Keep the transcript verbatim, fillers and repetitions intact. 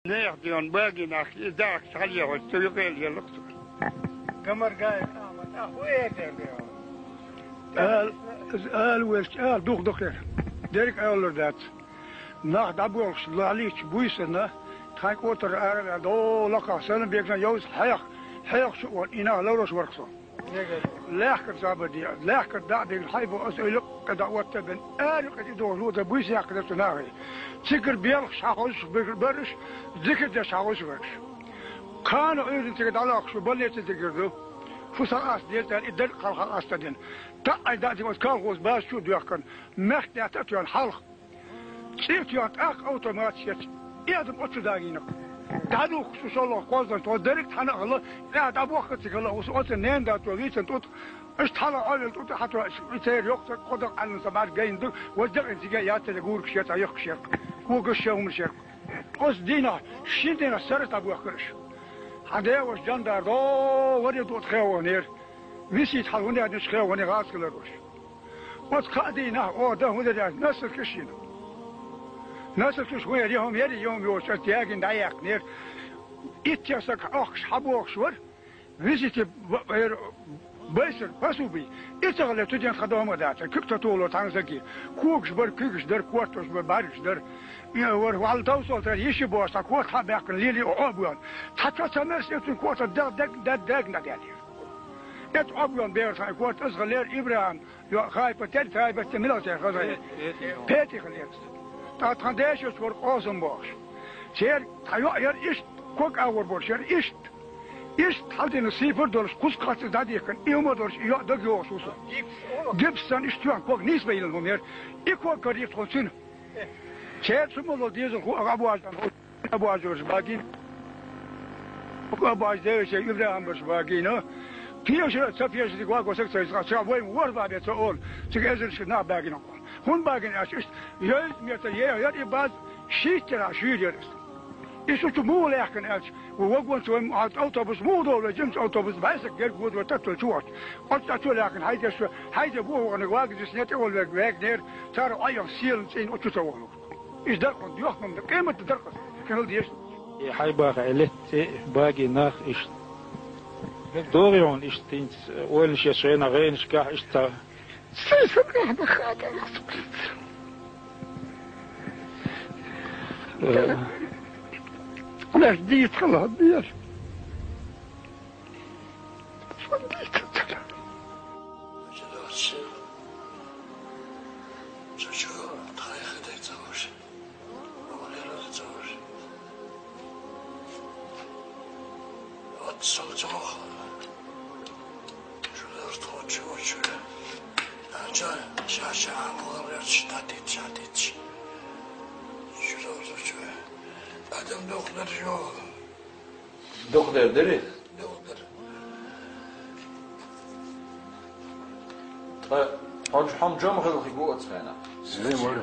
Нехан дегӀан багийнах и дахьаш хьалъехьа, цу юкъе лелаш цо. Гамар гай, а, хӀу эр дер дегӀан? Ала, ала везача, ала дух дакхера. Дерриг а алалур дац. Нах дӀаболхаш лахьлийча буйсанна, тхайн кӀотар ара а ваьнна, дов лакхахь санна бегна йовза хьех, хьех шу а ван, и нах ловраш варх со. Лаьхкар сабар де, лаьхкар дӀа а дегна, хьайбо аса уйла кхе дӀа отта а бен, аьрру кхе тӀедогӀуш лота буйса яьккхина цу нахе. Цигара белхаш хьахозуш бер-, бараш, зикар деш хьахозуш бараш. Кхана Ӏуьйрана цига дӀалохуш ву, больница дигар ду. Фу схьакъаста деза аьлла, и дерриг хьалха къастадина. Таъай дӀа а дигна, оцу колхоз база чу а доьхкина, мехкдаьтта а тоьхна хьалха. ЦӀе а тоьхна, тӀаккха автоматаш етташ, и адам оццу дагийна-кх. ДӀадухкуш шу шолгӀа кхозлагӀа, тхо дерриг а хьана а хилла, тӀаьхьа дӀабохка цига хилла, оцу ненан да тхо вийцина тӀу тӀа, иштта хьала Ӏовелла тӀу тӀа хьатоьхна, и церан йоккха кхо дакъа Ӏаьнан сан бӀарг гайна ду, ваза декъина цига яц ца де гургаш яц, а йохкаш яц, когаш яц, хӀуманаш яц. Оцу дийнахь, шина дийнахь сарралц дӀабоьхкира уьш. Хьан дегӀ ваша жандар, дов варе дуьтӀа хевахнера. Висийта хьал хӀун яьднаш хевахне гӀазкхилар ваша. Оцу кхаа дийнахь оха дан хӀун дара аьлча, носилкаш йина. Носилкаш хӀун яра, я хӀума яра, я хӀума йоцуш, аса ягийна дӀаяьккхинера. Итт час саг Ӏохкуш хьабохуш вара. Висийте б-, б-, байсар, посуби. И ца хилла, цу ден тхан дома а дацара, куьг ца тухало цхьана саге. Когаш бара, куьгаш дара, кортош бара, бӀаьргаш дара. И вара, валла, товсал тара йиш а бохуш, цхьа корта хьа а баьккхина, лелий Ӏо а боьхна. Цхьа чо ца мерш, и цуьнан корта даг, даг, даг, даг, даг, даг. Эцу Ӏобоьхна бегӀар сан корта, аса хилера ИбрахӀим, йо, Хайпа, тера Хайпа, тера мила тера хаза. Петих хилера. ТӀаккха тхан дешаш вара Къосам бохуш. Церан цхьа йоӀ яра иштта, ког агӀор болуш яра иштта. Иштта хьалдина сийпар а долуш, кхуза кхацца дӀадихкина, и хӀума а долуш, и йоӀ даг йогӀуш ву со. Гипс санна иштта тоьхна ког нийса бан йиллина хӀума яра. И ког карийра тхуна цуьнан. Церан цу моло дезалхо а гӀа бождан хӀу. Абуазовс багийна. Абуаз девешай ИбрахӀим барш багийна. Пеша, ца пеша дика ваго саг ца иза, ца вай ворхӀ бабе ца олу. Цига эзарш нах багийна. ХӀунда багийна аьлча, иштта йовза метр е яра и баз, шийттара шуьйра яра иза. И шу чу муха лаьхкина аьлча, вагон чу вай автобус муха долу, вай жимачу автобус бӀаьсак герга воду вай таттал чу вахча. Оццу чу лаьхкина, хьайде шу, хьайде боху ваханиг вагаза снетӀе волу вегнера, цара Ӏайах селан цӀийна оцу чу ца вахана. Иза даркъан доьхна ма ду, къематан даркъан хила деза. И хьайбаха летта багий нах иштта. ДогӀий хьуна иштта хӀинца, ойланаш еш гӀенах гӀенашкахь иштта ца. Сийсара ахьа хатӀа Э. Леш дийца хала деза. Сон дийца ца хала. Чу чу, тхайха дай ца вуш. Адам дохлар жо. Дохлар дери? Дохлар. Ткъа хьо хьо жом хилхи гу оцхена. Зимур.